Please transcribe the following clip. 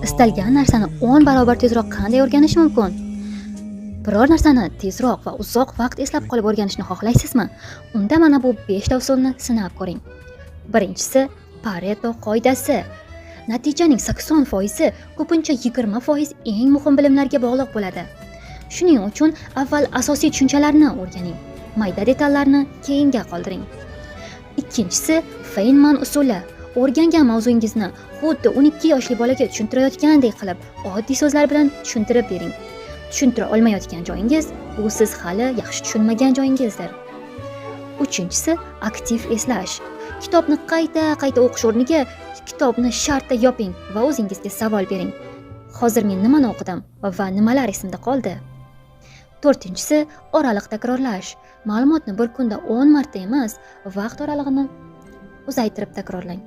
Istalgan narsani 10 barobar tezroq qanday o'rganish mumkin? Biror narsani tezroq va uzoq vaqt eslab qolib o'rganishni xohlaysizmi? Unda mana bu 5 ta usulni sinab ko'ring. Birinchisi Pareto qoidasi. Natijaning 80%i ko'pincha 20% eng muhim bilimlarga bog'liq bo'ladi. Shuning uchun avval asosiy tushunchalarni o'rganing. Mayda detallarni keyinga qoldiring. Ikkinchisi Feynman usuli. O'rgangan mavzungizni xuddi 12 yoshli bolaga tushuntirayotgandek qilib, oddiy so'zlar bilan tushuntirib bering. Tushuntira olmayotgan joyingiz bu siz hali yaxshi tushunmagan joyingizdir. Uchinchisi aktiv eslash. Kitobni qayta-qayta o'qish o'rniga kitobni shartta yoping va o'zingizga savol bering. Hozir men nimani o'qidim va nimalar esimda qoldi? To'rtinchisi oraliq takrorlash. Ma'lumotni bir kunda 10 marta emas, vaqt oralig'ini uzaytirib takrorlang.